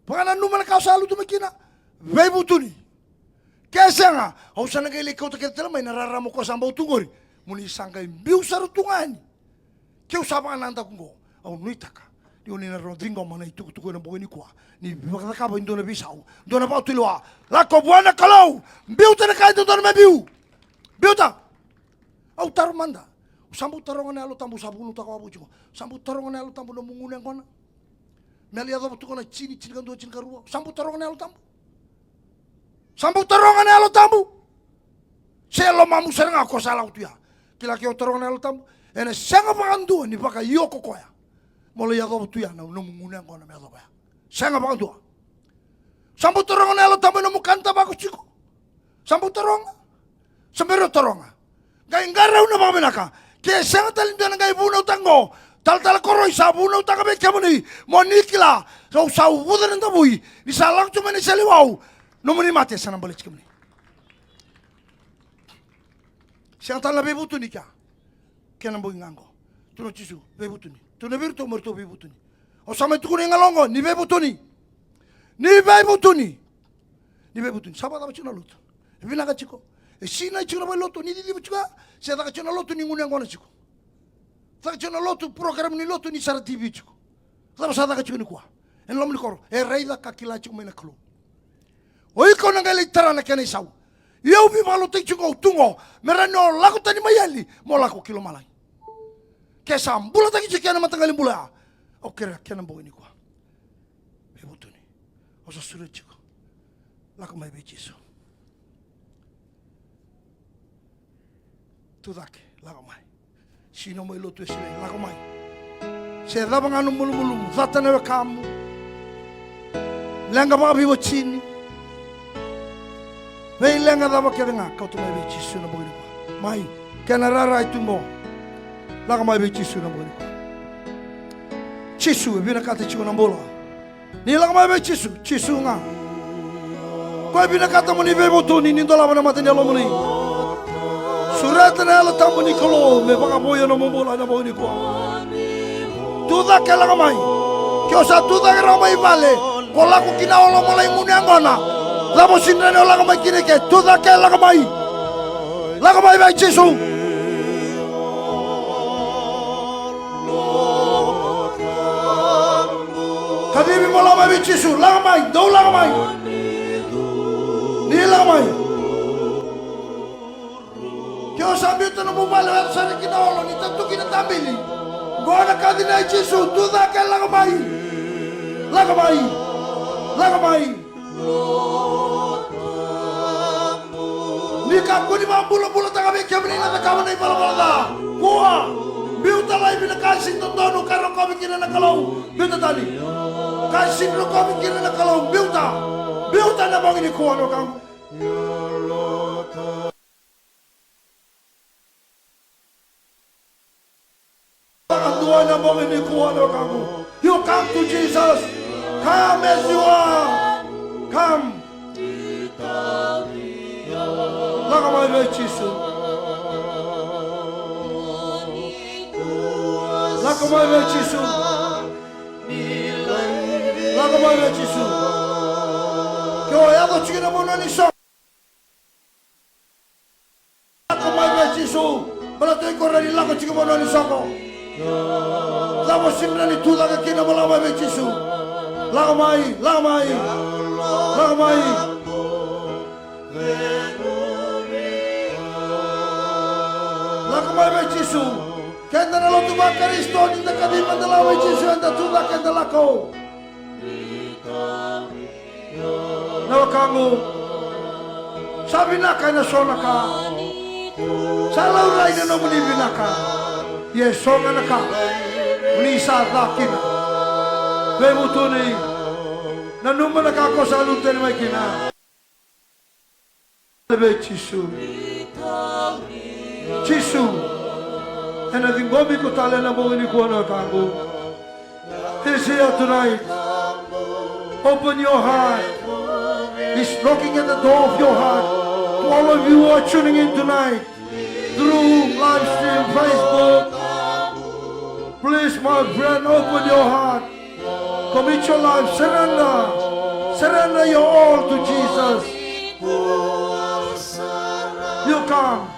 Vakananuma na ka au sa lutu mai kina. Veivutuni. Ke sega, au sa na qai lai kauta kece tale mai na rarama ko sa bau tu qori. Mo ni sa qai biu sara tu ga yani. Keu sa vakanadaku qo, au nuitaka ni o ni na rawa ni ciqoma na itukutuku ena bogi nikua. Ni vakacakava e dua na veisau, dua na vakatulewa. Lako vua na Kalou. Biuta na ka e dodonu me biu. Biuta. Au taro mada. Au sa bau taroga na Yalo Tabu, sa vunautaka wavoci qo. Sa bau taroga na Yalo Tabu nomu gunu yaqona. Me lai yacova tu qo na tini, tinikadua, tinikarua. Sa bau taroga na Yalo Tabu. Sa bau taroga na Yalo Tabu. Se lomamu sara ga ko sa lako tu ya. Kila ke o taroga na Yalo Tabu, ena sega vakadua ni vakaio ko koya. Mo lai yacova tu ya na nomu gunu yaqona me yacova ya. Sega vakadua. Sa bau taroga na Yalo Tabu ena nomu kana tavako tiko. Sa bau taroga. Sa bau taroga. Qai qarauna vakavinaka. Ke sega tale ni dua na qai vunautaka qo, Talatala Koroi sa vunautaka vei kemuni, mo ni kila, au sa uvuca na davui, ni sa lako tu mai na iseleiwau, nomuni mate sa na baleti kemuni. Sega tale na veivutuni kea. Kena bogi ga qo. Tukuna o Jisu, veivutuni. Tukuna vei iratou mo ratou veivutuni. Au sa mai tukuna i galo qo, ni veivutuni. Ni veivutuni. Ni veivutuni. Sa vakacava tiko na lotu? E vinaka tiko? E sinai tiko na valenilotu? Ni ciciva tiko ya? Se caka tiko na lotu ni gunu yaqona tiko? Caka tiko na lotu, program ni lotu ni sara T V tiko? Cava sa caka tiko nikua? Ena loma ni koro. E raica ka kila tiko mai na Kalou. O iko na qai lai tara na kena isau. Ia au veivakalotutaki tiko qo, tu qo, me rawa ni o lako tani mai yani, mo lako ki lomalagi. Ke sa bulataki tiko kina na mataqali bula ya. Au kerea kena bogi nikua. Veivutuni. Au sa sureti iko. Lako mai vei Jisu. Tu cake, lako mai. Sega ni o mai lotu e silei, lako mai. Se cava ga na malumalumu, cata na wekamu. Leqa vakaveiwatini. Veileqa cava kece ga, kauta mai vei Jisu na bogi nikua. Mai, kena rara e tu qo. Lako mai vei Jisu na bogi nikua. Jisu e vinakata tiko na bula. Ni lako mai vei Jisu, Jisu ga. Ko e vinakata mo ni veivutuni, ni dolava na mata ni yalomuni. Sureta na Yalo Tabu ni Kalou me vakavoui na nomu bula ena bogi nikua. Tu cake, lako mai. Ke o sa tu cake rawa mai vale, ko lako ki na olo mo lai gunu yaqona. Cava o sega ni rawa ni o lako mai kina eke, tu cake, lako mai. Lako mai vei Jisu. Kacivi mo lako mai vei Jisu, lako mai, dou lako mai. Ni lako mai. Ke o sa biuta nomu vale, o yaco sara ki na olo, ni tatuki na tabili. Qo na kaci nei Jisu, tu cake, lako mai. Lako mai. Lako mai. Ni kakua ni vakabulabulataka vei kemuni na cakava na ivalavala ca. Kua. Biuta laivi na ka e sega ni dodonu ka rokovi kina na Kalou. Biuta tani. Ka e sega ni rokovi kina na Kalou. Biuta. Biuta na bogi nikua, na wekaqu. Vakadua ena bogi nikua, na wekaqu. You come to Jesus. Come as you are. Come. Lako mai vei Jisu. Lako mai vei Jisu. Lako mai vei Jisu. Ke o yaco tiko ena vanua ni soqo. Lako mai vei Jisu. Baleta o iko rawa ni lako tiko vanua ni soqo. Cava o sega ni tu cake kina, mo lako mai vei Jisu. Lako mai, lako mai. Lako mai. Lako mai vei Jisu. Keda na lotu vaKarisito, ni da kacivi meda lako vei Jisu, eda tu cake, eda lako. Na wekaqu, sa vinaka ena so na ka. Sa laurai na nomuni vinaka. Ia e so ga na ka mo ni sa ca kina. Veivutuni. Nanuma na ka ko sa lutu tani mai kina. Vei Jisu. Jisu, ena ciqomi iko tale ena bogi nikua, na wekaqu. He's here tonight. Open your heart. He's knocking at the door of your heart. To all of you who are tuning in tonight through live stream, Facebook, please, my friend, open your heart. Commit your life. Surrender. Surrender your all to Jesus. You come.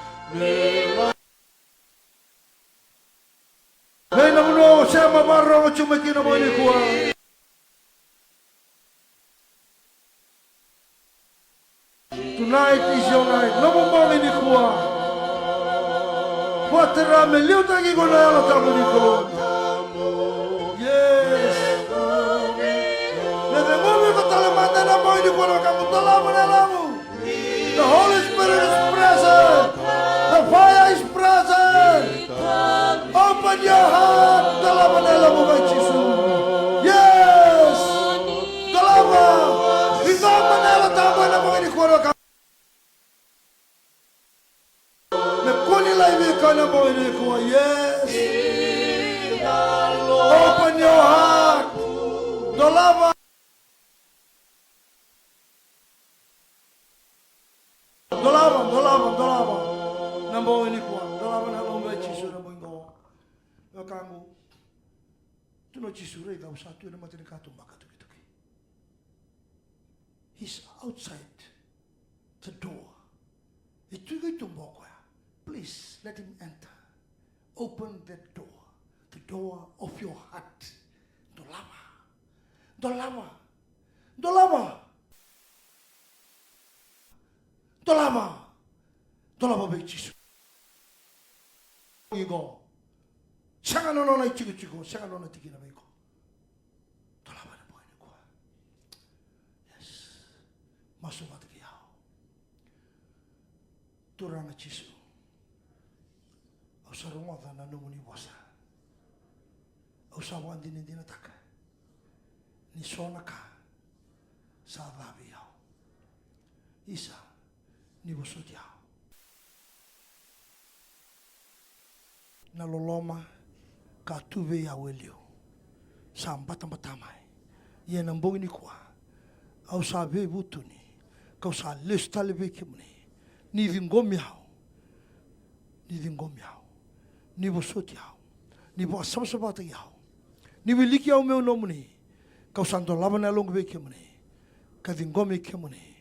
Vei na vanua o sema, vakarorogo tu mai kina na bogi nikua. Tonight is your night. Nomu bogi nikua. Vakatara me liutaki iko na Yalo Tabu ni Kalou. Yes. Me ceguvi iko tale mada ena bogi nikua, na wekaqu, dolava na yalomu. The Holy Spirit is present. The fire is present. Open your heart. Dolava na yalomu vei Jisu. Yes. Dolava. Ciqoma na Yalo Tabu ena bogi nikua, na wekaqu. Me kua ni laivi iko ena bogi nikua. Yes. Open your heart. Dolava. Dolava, dolava, dolava. Na bogi nikua, dolava na yalomu vei Jisu na bogi qo. Na wekaqu. Tukuna o Jisu, raica, au sa tu ena matanikatuba ka tukituki. He's outside the door. E tu i tuba o koya. Please let him enter. Open that door. The door of your heart. Dolava. Dolava. Dolava. Dolava. Dolava vei Jisu. Iko. Sega na nona itikotiko, sega na nona tikina vei iko. Dolava na bogi nikua. Yes. Masu vata kei au. Turaga Jisu, au sa rogoca na nomuni vosa. Au sa vakadinadinataka ni so na ka sa ca vei au. Isa, ni vosoti au. Na loloma ka tu vei au e liu sa batabata mai. Ia na bogi nikua, au sa veivutuni, kau sa lesu tale vei kemuni. Ni ciqomi au, ni ciqomi au, ni vosoti au, ni vakasavasavataki au, ni wiliki au meu nomuni. Kau sa dolava na yaloqu vei kemuni, ka ciqomi kemuni,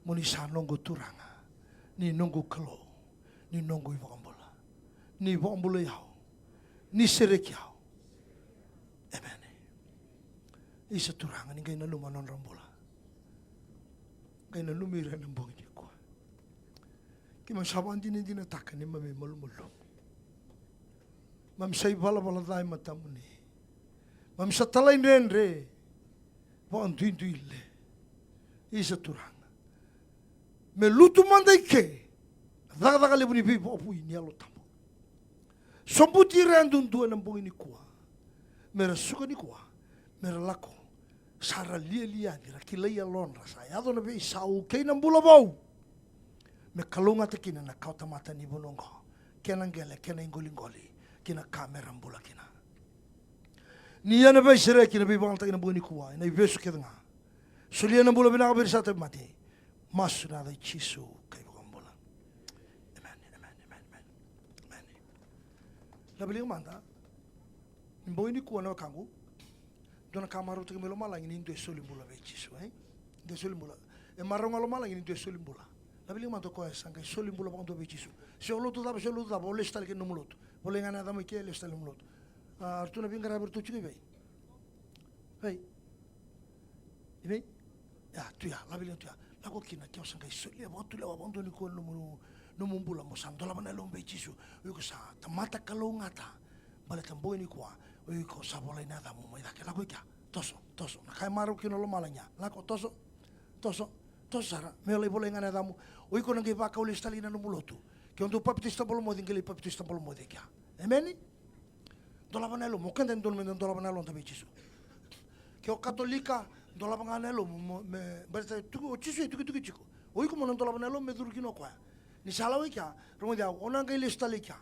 mo ni sa noqu Turaga, ni noqu Kalou, ni noqu iVakabula. Ni vakabulai au, ni sereki au. Emeni. Isa Turaga, ni qai nanuma na nodra bula. Qai nanumi ira ena bogi nikua. Keimami sa vakadinadinataka ni mami malumalumu. Mami sa ivalavala ca e matamuni. Mami sa talaidredre. Vakaduiduile. Isa Turaga. Me lutu mada i ke na cakacaka levu ni veivakavoui ni Yalo Tabu. Sobuti ira yadudua ena bogi nikua. Me ra suka nikua. Me ra lako. Sa ra lialia yani, ra kilai yalodra, sa yaco na veisau kei na bula vou. Me kalougata kina na kawatamata ni vanua oqo, kena qele, kena iqoliqoli, kei na ka me ra bula kina. Ni ia na veisereki, na veivagataki ena bogi nikua ena ivesu kece ga. Solia na bula vinaka vei ira sa tauvimate. Masu ena yaca i Jisu ka iVakabula. Emeni, emeni, emeni, emeni. Emeni. Lave liga mada. Ni bogi nikua na wekaqu. Dua na ka marautaki mai lomalagi ni dua e soli bula vei Jisu, e? Dua e soli bula. E marau ga lomalagi ni dua e soli bula. Lave liga mada o koya sa qai soli bula vakadua vei Jisu. Se o lotu cava, se o lotu cava, o lesu tale ki na nomu lotu. Volai ga na yacamu i ke, lesu tale nomu lotu. A, ratou na veiqaravi ratou tiko i vei? Vei? I vei? Ia, tu ya, lave liga tu ya. Lako kina ke o sa qai solia vakatulewa vakadua nikua na nomu, nomu bula, mo sa dolava na yalomu vei Jisu. O iko sa tamata kalougata. Baleta bogi nikua, o iko sa volai na yacamu mai cake. Lako i kea. Toso, toso. Na ka e marau kina o lomalagi ya. Lako, toso, toso, toso sara. Me lai volai ga na yacamu. O iko na qai vakau lesu tale ina nomu lotu. Ke o dau papitaiso tabalomoce, qai lai papitaiso tabalomoce i kea. Emeni? Dolava na yalomu. O keda e dodonu meda dolava na yaloda vei Jisu. Ke o Katolika, dolava ga na yalomu, mo, me, baleta tu, o Jisu e tukituki tiko. O iko mo na dolava na yalomu me curu kina o koya. Ni sa lako i kea, rogoci au, o na qai lesu tale i kea.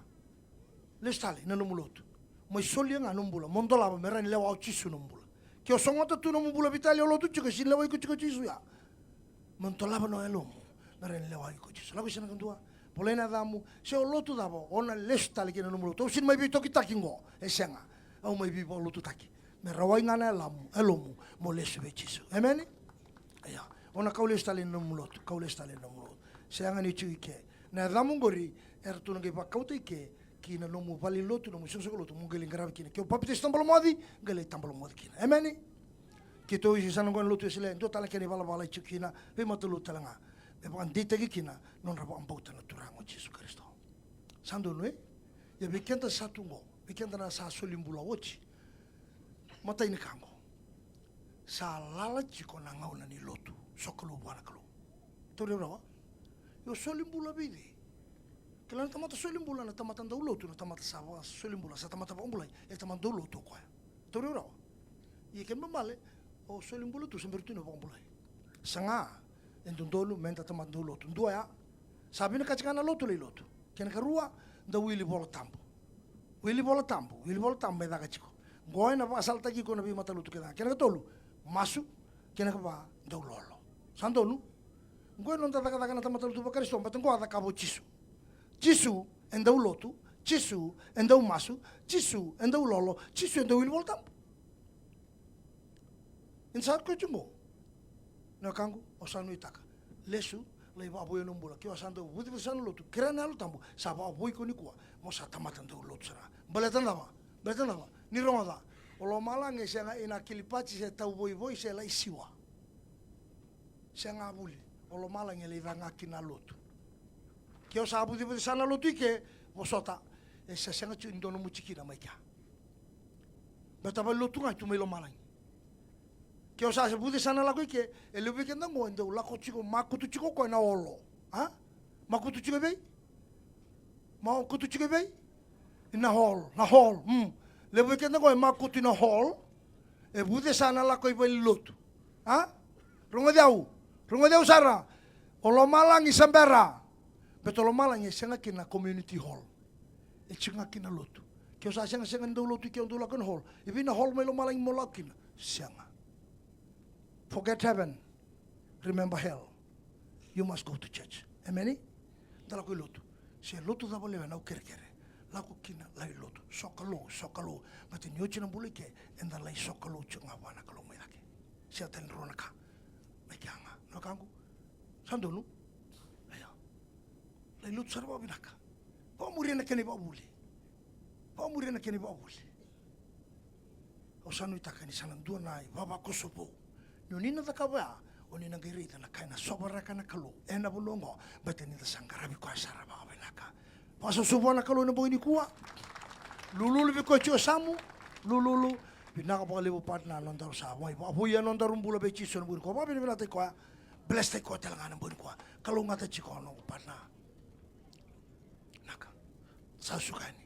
Lesu tale ina nomu lotu. Mai solia ga nomu bula, mo dolava me rawa ni lewa o Jisu nomu bula. Ke o sogota tu nomu bula, veitalia o lotu tiko, e sega ni lewa iko tiko o Jisu ya. Mo dolava na yalomu me rawa ni lewa iko o Jisu. Lako i kea na ka dua. Volai na yacamu, se o lotu cava, o na lesu tale ki na nomu lotu. Au sega ni mai veitokitaki qo, e sega. Au mai veivakalotutaki. Me rawai ga na yalomu, yalomu, mo lesu vei Jisu. Emeni? Ia, o na kau lesu tale ena nomu lotu, kau lesu tale ena nomu lotu. Sega ni tiko i ke. Na yacamu oqori, eratou na qai vakauta i ke ki na nomu vale ni lotu, nomu soqosoqo lotu mo qai lai qaravi kina. Ke o papitaiso tabalomoci, qai lai tabalomoci kina. Emeni. Keitou sa na qo ena lotu Wesele, dua tale na kena ivalavala e tiko kina, veimatalotu tale ga. Me vakadeitaki kina na nodra vakabauta na Turaga o Jisu Karisito. Sa donu, e? Ia vei keda sa tu qo, vei keda na sa soli bula oti, matai ni ka qo, sa lala tiko na gauna ni lotu, sokalou vua na Kalou. Tauri au rawa? Io, soli bula vei cei? Kila na tamata soli bula, na tamata dau lotu, na tamata sa va-, soli bula, sa tamata vakabulai, e tamata dau lotu o koya. Tauri au rawa? Ia kena ibalebale, o soli bula tu se bera tu ni vakabulai. Saga, e dodonu meda tamata dau lotu. Dua ya, sa vinakati ga na lotu, lai lotu. Kena ikarua, dau wili Vola Tabu. Wili Vola Tabu, wili Vola Tabu me caka tiko. Qo ena vakasalataki iko na veimatalotu kece ga. Kena ikatolu, masu. Kena ikava, dau lolo. Sa donu? Qo e noda cakacaka na tamata lotu vaKarisito, baleta qo a cakava o Jisu. Jisu e dau lotu, Jisu e dau masu, Jisu e dau lolo, Jisu e dau wili Vola Tabu. Eda sa koya tiko qo. Na wekaqu, o sa nuitaka. Lesu, lai vakavoui na bula. Ke o sa dau vucevucesa na lotu, kerea na Yalo Tabu, sa vakavoui iko nikua. Mo sa tamata dau lotu sara. Baleta na cava? Baleta na cava? Ni rogoca. O lomalagi e sega ina Kiribati se Tauvoivoi se Laisiwa. Sega vuli. O lomalagi e lai caka ga kina na lotu. Ke o sa vucevucesa na lotu i ke, vosota. E sa sega tiko ni dua nomu tikina mai kea. Baleta vale ni lotu ga tu mai lomalagi. Ke o sa vucesa na lako i ke, e levu vei keda qo e dau lako tiko, makutu tiko o koya na olo. A? Makutu tiko vei? Makutu tiko vei? Na hall, na hall. Mm. Levu vei keda qo e makutu na hall. E vucesa na lako i vale ni lotu. A? Rogoci au. Rogoci au sara. O lomalagi sa bera. Baleta o lomalagi e sega kina na community hall. E tiko ga kina na lotu. Ke o sa segasega ni dau lotu i ke, o dau lako ena hall. E vei na hall mai lomalagi mo lako kina? Sega. Forget heaven. Remember hell. You must go to church. Emeni? Da lako i lotu. Se lotu cava o lewena, au kerekere. Lako kina, lai lotu. Sokalou, sokalou. Baleta ni oti na bula i ke, eda lai sokalou tiko ga vua na Kalou mai cake. Sega tale ni rua na ka. Mai kea ga. Na wekaqu. Sa donu? Io. Lai lotu sara vakavinaka. Vakamuria na kena ivakavuvuli. Vakamuria na kena ivakavuvuli. Au sa nuitaka ni sa na dua na ivavakoso vou. Ni o ni na cakava ya, o ni na qai raica na ka ena sovaraka na Kalou ena vanua oqo, baleta ni da sa qaravi koya sara vakavinaka. Vakasoso vua na Kalou ena bogi nikua. Lululu vei koya tiko e yasamu. Lululu. Vinaka vakalevu partner, nodaru sa mai vakavoui na nodaru bula vei Jisu ena bogi nikua. Vakavinavinakataki koya. Blesstaki koya tale ga ena bogi nikua. Kalougata tiko noqu partner. Naka. Sa suka yani.